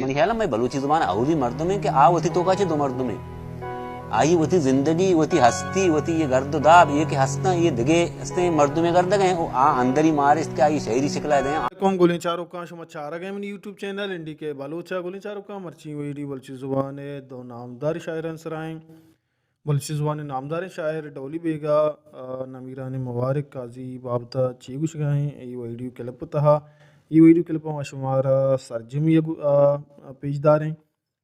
منی خیال ءَ مئے بلوچی زبان ءَ اولی مردم ایں کہ آ وتی توکا چہ دو مردم ایں۔ آئی وتی زندگی، وتی ہستی، وتی یہ گرد و داب، یہ کہ ہستاں، یہ دگہ ہستیں مردمے گردگ ایں، او آ اندری مارشت کہ آئی شعری شکل ءَ دیں۔ السلام علیکم گلیں چاروکاں، شما چارگ ءَ منی یوٹیوب چینل این ڈی کے بلوچ ءَ۔ گلیں چاروکاں، مرچی ویڈیو بلوچی زبان ءِ دو نامدار شاعرانی سرا ایں۔ بلوچی زبان ءِ نامداریں شاعر ڈولی بیگ ءَ، آ، نمیرانیں مبارک قاضی بابت ءَ چے گوشگ ءَ ایں، اے ویڈیو کلپ ءِ تہا۔ اے ویڈیو کلپ ءَ ما شمارا سرجمی ءَ گو-، آ، پیش داریں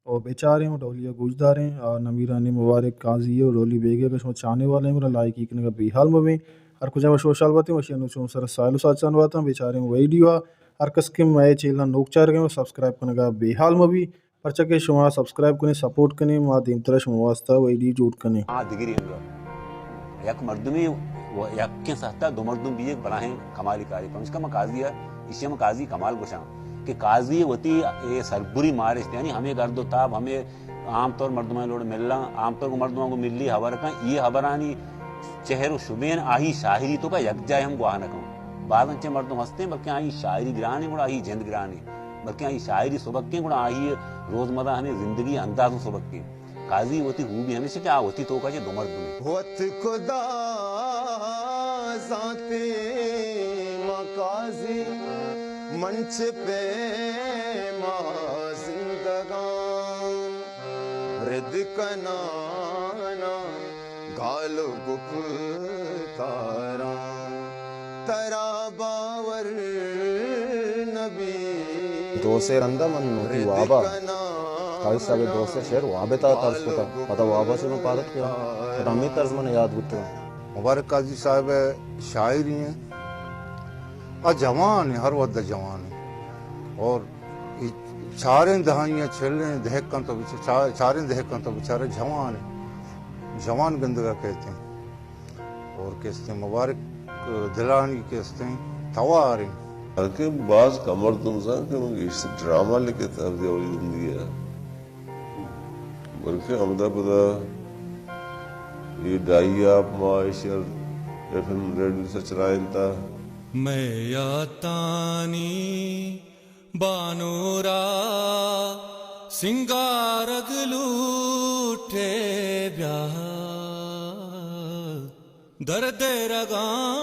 اور بچاریں اور ڈولی ءَ گوش داریں۔ آ، نمیرانیں مبارک قاضی ءُ ڈولی بیگ ءَ کہ شما چاہنے والے ہیں، گڑا لائکی کنگ ءَ بے حال مہ بیں۔ ہر کجا وش وشحال باتیں، وشی انو چون سر سائل و ساچان باتاں۔ بچاریں ویڈیو ءَ، ہر کس کہ مئے چینل ءَ نوک چارگ ءَ ایں، سبسکرائب کنگ ءَ بے حال مہ بی۔ پرچا کہ شما سبسکرائب کنیں، سپورٹ کنیں، ما دیمترا شما واسطہ ویڈیو جوڑ کنیں۔ آ دگری انگا یک مردمی و یکیں سہتا دو مردم بیگ بلاہیں کمالی کاری۔ پمشکا ما قاضی ءَ، ایشی ءَ ما قاضی کمال گوشاں کہ قاضی وتی اے سربری مارشت، یعنی ہمے گرد و تاب، ہمے عام طور مردمانی لوڑ ملاں، عام طور گوں مردماں گوں ملی ہبر کن، اے ہبرانی چہر و شبین آہی شاعری توکا یک جاہ ہم گواہ نہ کن۔ بازاں چہ مردم ہستیں، بلکیں آہی شاعری گرانیں، گڑا آہی جند گرانیں، بلکیں آہی شاعری سبکیں، گڑا آہی روزمرہ ہمیں زندگی انداز و سبکیں۔ قاضی وتی خوبی ہمیش کہ آ وتی توکا چہ دو مردم ایں۔ وت خدا زانتے ما قاضی، من چہ پیما زندگاں، رد کنانا گال و گپتاراں، ترا باور نبی۔ دو سے رندا من وتی وابا، قاضی صاحب ءِ دو سے شعر واب ءِ تہا ترز کتا، پدا وابا چہ من پاد اتکاں، پدا ہمے ترز من یاد بوتگاں۔ مبارک قاضی صاحب ءِ شاعری ایں، آ جوان ایں، ہر وھد ءَ جوان ایں۔ اور اے چاریں دہائیاں، چلیں دہکاں تو بچ-، چا-، چاریں دہکاں تو بچارے جوان ایں، جوان گندگ ءَ کئیت ایں۔ اور کہ استیں مبارک دلانی کہ استیں توار ایں۔ بلکہ باز کم مردم زان کہ من گیشتر ڈرامہ لکھتا وتی اولی زندگی ءَ۔ بلکہ ہمدا پدا اے ڈائی آپ ما ایشی ءَ ایف ایم ریڈیو سرا چلائینتا۔ مئے یاتانی بانورا سنگارگ لوٹے بیا، درد رگاں